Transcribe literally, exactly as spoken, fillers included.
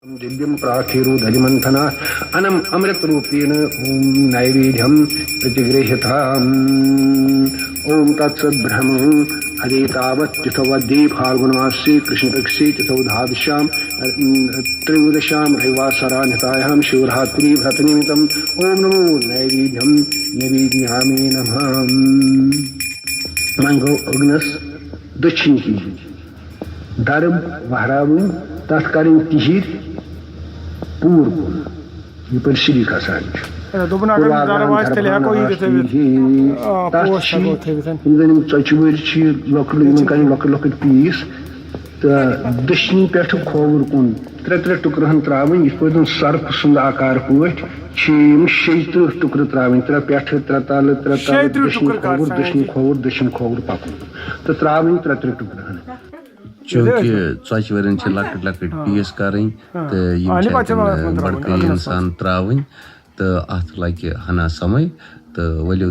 दिव्यं प्रार्थेरो दधिमन्थना अनम अमृत रूपेण ओम नैवेद्यं प्रतिगृह्यताम्। ओम तत्सद ब्रह्म अदे तावत् तिथवद्दे फाल्गुनमासे कृष्णपक्षे तिथौ द्वादशां त्रयोदशां रविवासरान्यतायां शिवरात्रि व्रत निमित्तम्। ओम नमो नैवेद्यं नैवेद्यामे नमः। وۄنۍ گوٚو أگنَس دٔچھِنۍ کِنۍ درب وہراوٕنۍ، تَتھ کَرٕنۍ تِہِرۍ پوٗر کُن، یہِ پٲٹھۍ سِری کھسان چھُ۔ اچھا، دوٚپُن اگر پُراگان درب آسہِ، تیٚلہِ ہٮ۪کو یہِ تہِ تھٲوِتھ۔ دربھانگاہاس پیٖٹھی۔ آ، تَتھ پوش چھِ ہٮ۪کو تھٲوِتھ۔ یِم زَن یِم ژۄچہِ وٲلۍ چھِ، لۄکٕٹۍ، یِمَن کَرٕنۍ لۄکٕٹۍ لۄکٕٹۍ پیٖس تہٕ دٔچھنہِ پٮ۪ٹھٕ کھووُر کُن ترٛےٚ ترٛےٚ ٹُکرٕ ہن ترٛاوٕنۍ، یِتھ پٲٹھۍ زَن سۄرپھ سُنٛد آکار پٲٹھۍ چھِ یِم شیٚیہِ ترٕٛہ ٹُکرٕ ترٛاوٕنۍ، ترٛےٚ پٮ۪ٹھٕ، ترٛےٚ تَلہٕ، ترٛےٚ تَلہٕ، شیٚیہِ ترٕٛہ دٔچھنہِ ٹُکرٕ کر کھووُر، سان دٔچھنہِ یہِ؟ کھووُر، دٔچھُن کھووُر پَکُن تہٕ ترٛاوٕنۍ ترٛےٚ ترٛےٚ ٹُکرٕ ہن۔ چوٗنٛکہِ ژۄچہِ وٲرٮ۪ن چھِ لۄکٕٹۍ لۄکٕٹۍ پیٖس کَرٕنۍ تہٕ یِم چھِ اَتٮ۪ن، اَ، بَڑٕ کٲلۍ اِنسان ترٛاوٕنۍ تہٕ اَتھ لَگہِ ہنا سَمٕے۔ تہٕ ؤلِو